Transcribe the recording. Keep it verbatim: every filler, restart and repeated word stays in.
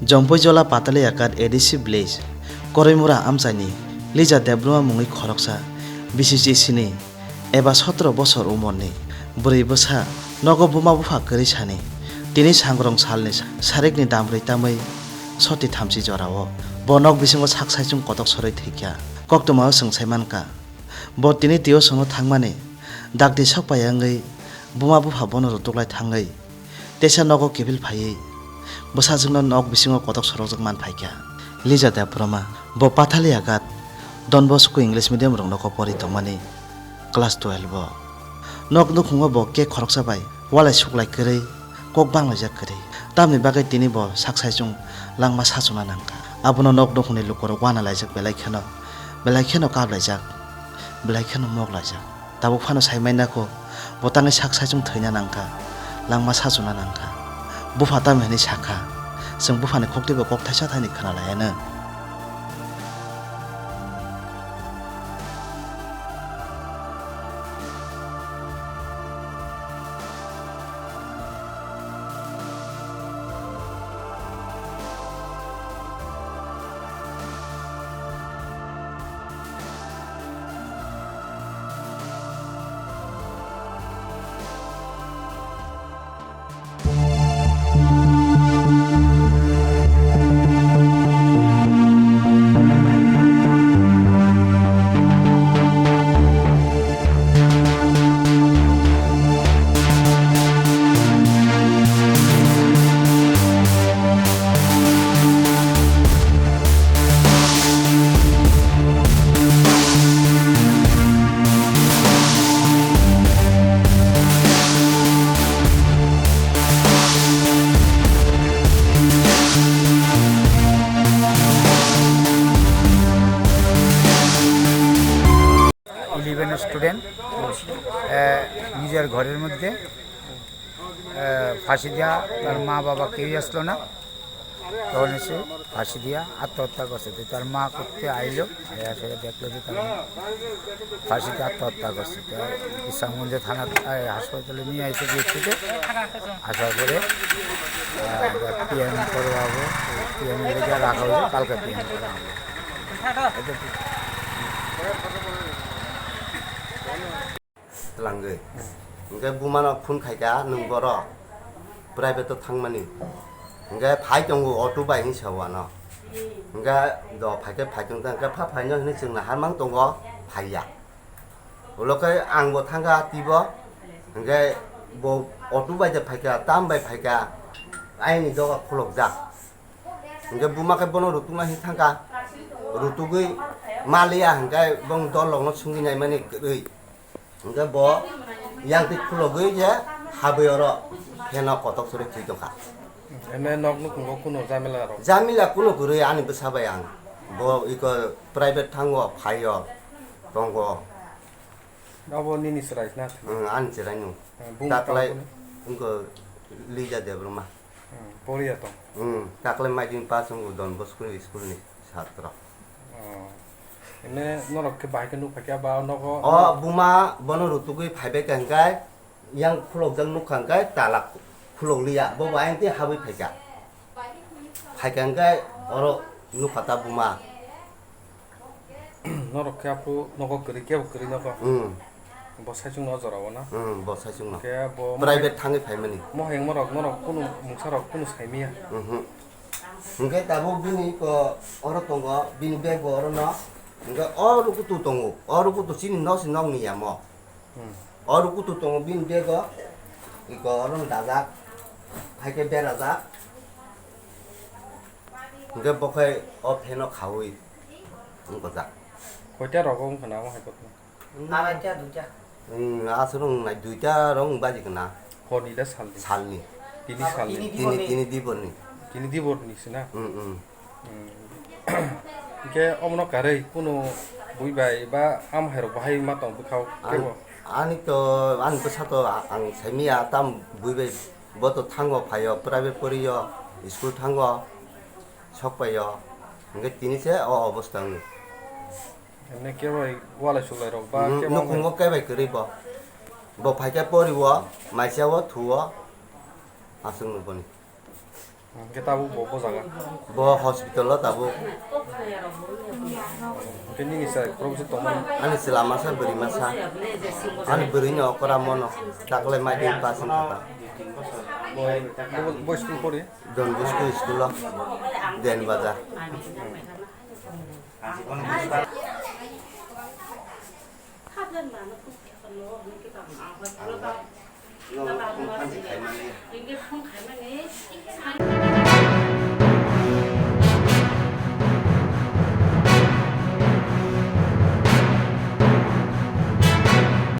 Jompuijola Pataliakat A D C village, Koroimura amchaini Lija Debbarma mungwi khoroksa B C C sini eba sotro bosor umorni bwrwi bwsa nogo buma bupha kwrwi sani. Tini sangrong salni sarikni damrwi tamwi soti thamchi jorao bo nok bisingo sak saichung kotok sorwi thwikha. Koktwmao chwng sai mankha, bo tini twiyo sono thangmani dakti sok pai wngwi buma bupha bono rutuklai thangwi teisa nogo kiphil phaiwi bwsajwkno nok bisingo kotok sorokjak man phaikha. Lija Debbarma, bo Pathalia Ghat Don Bosco English Medium rokno kok pori tongmani class twelve o. Nok nukhungo bo kek khoroksa bai walai suklai kwrwi, kok banglaijak kwrwi. Tamni bagwi tini bo sak saichung langma sachuna nangkha. Abono nok nukhungni lukurok uanalaijak belai kheno, belai kheno kaplaijak, belai kheno moklaijak. Tabuk phano sai manya kho, bo tangwi sak saichung thwina nangkha, langma sachuna nangkha. Bupha tamo hinwi sakha, chwng buphani khoktibo kok thaisa thaini khwnalaianw. Eleven student, আহ, নিজের ঘরের মধ্যে, আহ, ফাঁসি দেওয়া, তার মা বাবা কেউই আসলো না, তখন এসে ফাঁসি দিয়া আত্মহত্যা করছে। তো তার মা করতে আইলো, আয়া সেটা দেখলো যে তার মা ফাঁসিতে আত্মহত্যা করছে। তো বিশ্রামগঞ্জ থানা, এই, হাসপাতালে নিয়ে আসে গিয়ে ছুটে, আসার পরে, আহ, পিএম করা হবে, পিএম লেগে রাখা হয়েছে, কালকে পিএম করা হবে। এটা কি? Twlangwi. Hwnkhe bumano phone khaikha, "Nwng borok private o thangmani." Hwnkhe phai tongo auto bai hinwi sao ano. Hwnkhe do phaikhe phai tongkha, hwnkhe pha phaino hinwi chwng naharmang tongo, phaiya. Ulo khe ang bo thangkha twibo, hwnkhe bo auto bai de phaikha, tam bai phaikha, aini doga khulokjak. Hwnkhe buma khe bono rutukna hinwi thangkha, rutugwi maliya hwnkhe bong dol rokno swngwi naimani kwrwi. Hwnkhe bo yang twi khulogwi je habwi oro pheno kotok chorwi thwi tongkha. Eme nok nukhungo kuno jamila rok? Jamila kuno kwrwi ani bwsa bai ang. Bo iko private thango, phaio, tongo. Abo nini chwrai na? Hmm, ani chwrai no. Eh, bung Taklai tamo? Wngkha Lija Debbarma. Hmm, poriya tong? Hmm, taklai maidin pass wngkha Don Bosco ni school ni satro. Oh. Ene norok khe bahai khe nukha khe ba nogo? O buma bono rutugwi phaibai kha hwnkhe yang khulokjak nukha hwnkhe tala khulokliya, bo bo ayang twi habwi phaikha. Phaikha hwnkhe oro nukha ta buma. Norok khe aphuru nogo kwrwi, kebo kwrwi nogo. Hmm. Bo saichung no o jora o na? Hmm, bo saichung no. Khe bo private thangwi phaimani. Moheng morok, norok kunu mungsa rok kunu saimiya? Mhm. Hwnkhe tabuk bini ko oro tongo, bini bag bo oro no. Hwnkhe o rukutu tongo, o rukutu chini nok si nok ni yamo. Hmm. O rukutu tongo bini bego, iko oro dajak, hai khe berajak. Hwnkhe bo khai o pheno khaui wngkojak. Koita rogo wngkha na omo hai khe? Araita, duita. Hmm, aswk wngnai duita rok wng baji khe na. Horni da salni? Salni. Tini salni? Tini, tini diborni. Tini diborni se na? Hmm, hmm. Hmm. Hwnkhe omono karwi kunu bui bai ba am hai rok bahai ma tong bwkha o kebo? Ani to, ani bwsa to ang saimiya tam bui bai, bo to thango phaio, private poriyo, school thango, sok paio, hwnkhe tini se o obostha wngo. Emne kebo walai suklai rok ba kebo nukhungo kebai kwrwi bo, bo phaikhe poriwo, maisao thuo, aswk no boni. Hwnkhe tabuk bo, bo jaga? Bo hospital o tabuk. Hwnkhe nini chwrai khoroksa tongmani? Ani chwla masa, bwrwi masa. Ani bwrwini okora mono. Daklai mai di pass wngkha ta. Bo, bo, bo school pori? Don Bosco school o. Den Bazar.